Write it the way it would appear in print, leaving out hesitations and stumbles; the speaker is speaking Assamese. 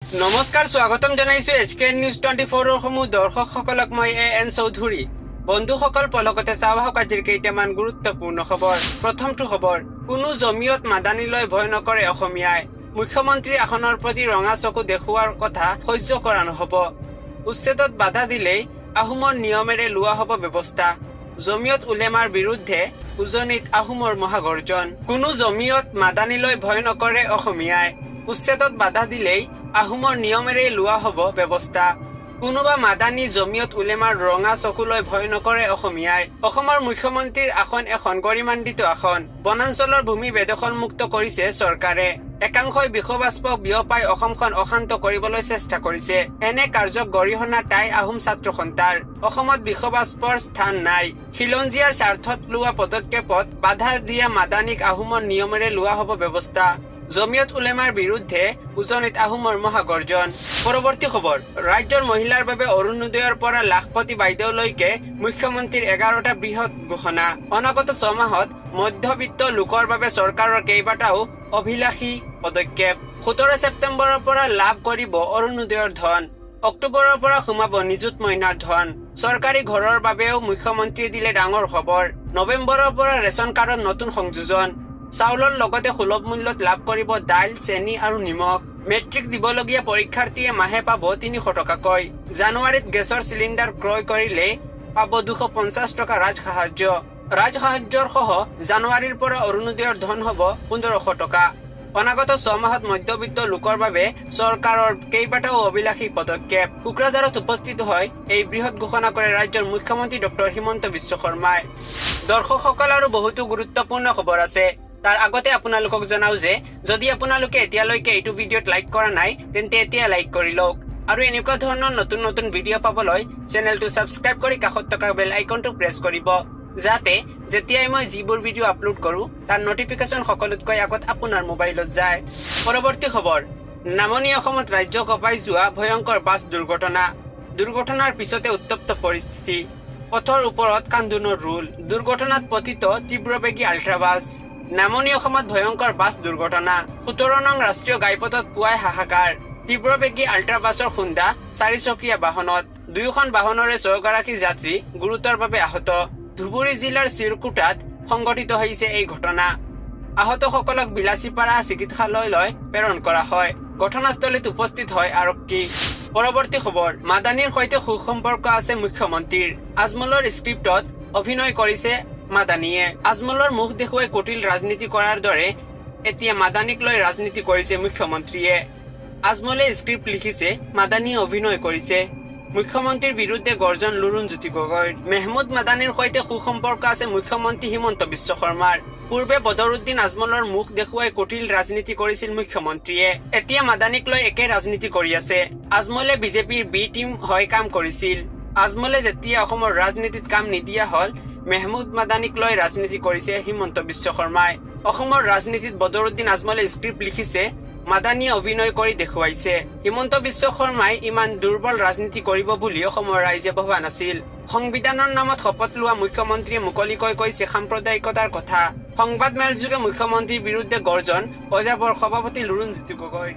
নমস্কাৰ, স্বাগতম জনাইছো এইচ কে নিউজ 24ৰ সমূহ দৰ্শকসকলক। মই এ এন চৌধুৰী। বন্ধুসকল, পলকতে চাওঁ আহক আজিৰ কেইটামান গুৰুত্বপূৰ্ণ খবৰ। প্ৰথমটো খবৰ, কোনো জমিয়ত মাদানীলৈ ভয় নকৰে অসমীয়াই। মুখ্যমন্ত্ৰীৰ আসনৰ প্ৰতি ৰঙা চকু দেখুওৱাৰ কথা সহ্য কৰা নহব। উচ্ছেদত বাধা দিলেই আহোমৰ নিয়মেৰে লোৱা হব ব্যৱস্থা। জমিয়ত উলেমাৰ বিৰুদ্ধে উজনিত আহোমৰ মহাগৰ্জন। কোনো জমিয়ত মাদানীলৈ ভয় নকৰে অসমীয়াই। উচ্ছেদত বাধা দিলেই আহোমৰ নিয়মেৰে লোৱা হব ব্যৱস্থা। কোনোবা মাদানী, জমিয়ত উলেমাৰ ৰঙা চকুলৈ ভয় নকৰে অসমীয়াই। অসমৰ মুখ্যমন্ত্ৰীৰ আসন এখন গৰিমান্বিত আসন। বনাঞ্চলৰ ভূমি বেদখল মুক্ত কৰিছে চৰকাৰে। একাংশই বিষবাষ্প বিয়পাই অসমখন অশান্ত কৰিবলৈ চেষ্টা কৰিছে। এনে কাৰ্যক গৰিহণা টাই আহোম ছাত্ৰ সন্থাৰ। অসমত বিষবাষ্পৰ স্থান নাই। খিলঞ্জীয়াৰ স্বাৰ্থত লোৱা পদক্ষেপত বাধা দিয়া মাদানীক আহোমৰ নিয়মেৰে লোৱা হব ব্যৱস্থা। জমিয়ত উলেমাৰ বিৰুদ্ধে উজনিত আহোমৰ মহাগৰ্জন। পৰৱৰ্তী খবৰ, ৰাজ্যৰ মহিলাৰ বাবে অৰুণোদয়ৰ পৰা লাখপতি বাইদেউলৈকে মুখ্যমন্ত্ৰীৰ 11টা বৃহৎ ঘোষণা। অনাগত 6 মাহত মধ্যবিত্ত লোকৰ বাবে চৰকাৰৰ কেইবাটাও অভিলাষী পদক্ষেপ। 17 ছেপ্টেম্বৰৰ পৰা লাভ কৰিব অৰুণোদয়ৰ ধন। অক্টোবৰৰ পৰা সোমাব নিযুত মইনাৰ ধন। চৰকাৰী ঘৰৰ বাবেও মুখ্যমন্ত্ৰীয়ে দিলে ডাঙৰ খবৰ। নৱেম্বৰৰ পৰা ৰেচন কাৰ্ডত নতুন সংযোজন। চাউলৰ লগতে সুলভ মূল্যত লাভ কৰিব দাইল, চেনি আৰু নিমখ। মেট্ৰিক দিবলগীয়া পৰীক্ষাৰ্থীয়ে মাহে পাব 300 টকাকৈ। জানুৱাৰীত গেছৰ চিলিণ্ডাৰ ক্ৰয় কৰিলে পাব 250 টকা ৰাজ সাহায্য। ৰাজ সাহায্যৰ সহ জানুৱাৰীৰ পৰা অৰুণোদয়ৰ ধন হ'ব 1500 টকা। অনাগত 6 মাহত মধ্যবিত্ত লোকৰ বাবে চৰকাৰৰ কেইবাটাও অভিলাষী পদক্ষেপ। কোকৰাঝাৰত উপস্থিত হৈ এই বৃহৎ ঘোষণা কৰে ৰাজ্যৰ মুখ্যমন্ত্ৰী ডক্টৰ হিমন্ত বিশ্ব শৰ্মাই। দৰ্শকসকল, আৰু বহুতো গুৰুত্বপূৰ্ণ খবৰ আছে। তাৰ আগতে আপোনালোকক জনাও যে যদি আপোনালোকে এতিয়ালৈকে এইটো ভিডিঅ'ত লাইক কৰা নাই, তেন্তে এতিয়া লাইক কৰি লওক আৰু এনেকুৱা ধৰণৰ নতুন নতুন ভিডিঅ' পাবলৈ চেনেলটো ছাবস্ক্ৰাইব কৰি কাষত থকা বেল আইকনটো প্ৰেছ কৰিব, যাতে যেতিয়াই মই যিবোৰ ভিডিঅ' আপলোড কৰো, তাৰ নটিফিকেশ্যন সকলোতকৈ আগত আপোনাৰ মোবাইলত যায়। পৰৱৰ্তী খবৰ, নামনি অসমত ৰাজ্য কঁপাই যোৱা ভয়ংকৰ বাছ দুৰ্ঘটনা। দুৰ্ঘটনাৰ পিছতে উত্তপ্ত পৰিস্থিতি। পথৰ ওপৰত কান্দোনৰ ৰোল। দুৰ্ঘটনাত পতিত তীব্ৰবেগী আল্ট্ৰা বাছ। নামনি অসমত ভয়ংকৰ বাছ দুৰ্ঘটনা। 17 নং ৰাষ্ট্ৰীয় ঘাইপথত পুৱাই হাহাকাৰ। তীব্ৰবেগী আল্ট্ৰা বাছৰ খুন্দা চাৰিচকীয়া বাহনত। দুয়োখন বাহনৰে ছয়গৰাকী যাত্ৰী গুৰুতৰভাৱে আহত। ধুবুৰী জিলাৰ চিৰকুটাত সংঘটিত হৈছে এই ঘটনা। আহতসকলক বিলাচীপাৰা চিকিৎসালয়লৈ প্ৰেৰণ কৰা হয়। ঘটনাস্থলীত উপস্থিত হয় আৰক্ষী। পৰৱৰ্তী খবৰ, মাদানীৰ সৈতে সুসম্পৰ্ক আছে মুখ্যমন্ত্ৰীৰ। আজমলৰ স্ক্ৰিপ্টত অভিনয় কৰিছে মাদানীয়ে। আজমলৰ মুখ দেখুৱাই কুটিল ৰাজনীতি কৰাৰ দৰে এতিয়া মাদানীক লৈ ৰাজনীতি কৰিছে মুখ্যমন্ত্ৰীয়ে। আজমলে স্ক্ৰিপ্ট লিখিছে, মাদানীয়ে অভিনয় কৰিছে। মুখ্যমন্ত্ৰীৰ বিৰুদ্ধে গৰ্জন লুৰুণজ্যোতি গগৈৰ। মেহমুদ মাদানীৰ সৈতে সুসম্পৰ্ক আছে মুখ্যমন্ত্ৰী হিমন্ত বিশ্ব শৰ্মাৰ। পূৰ্বে বদৰুদ্দিন আজমলৰ মুখ দেখুৱাই কুটিল ৰাজনীতি কৰিছিল মুখ্যমন্ত্ৰীয়ে। এতিয়া মাদানীক লৈ একে ৰাজনীতি কৰি আছে। আজমলে বিজেপিৰ বি টিম হৈ কাম কৰিছিল। আজমলে যেতিয়া অসমৰ ৰাজনীতিত কাম নিদিয়া হল, মেহমুদ মাদানীক লৈ ৰাজনীতি কৰিছে হিমন্ত বিশ্ব শৰ্মাই। অসমৰ ৰাজনীতিত বদৰুদ্দিন আজমলে স্ক্ৰিপ্ট লিখিছে, মাদানীয়ে অভিনয় কৰি দেখুৱাইছে। হিমন্ত বিশ্ব শৰ্মাই ইমান দুৰ্বল ৰাজনীতি কৰিব বুলি অসমৰ ৰাইজে ভবা নাছিল। সংবিধানৰ নামত শপত লোৱা মুখ্যমন্ত্ৰীয়ে মুকলিকৈ কৈছে সাম্প্ৰদায়িকতাৰ কথা। সংবাদ মেলযোগে মুখ্যমন্ত্ৰীৰ বিৰুদ্ধে গৰ্জন অজাপৰ সভাপতি লুৰুণজ্যোতি গগৈৰ।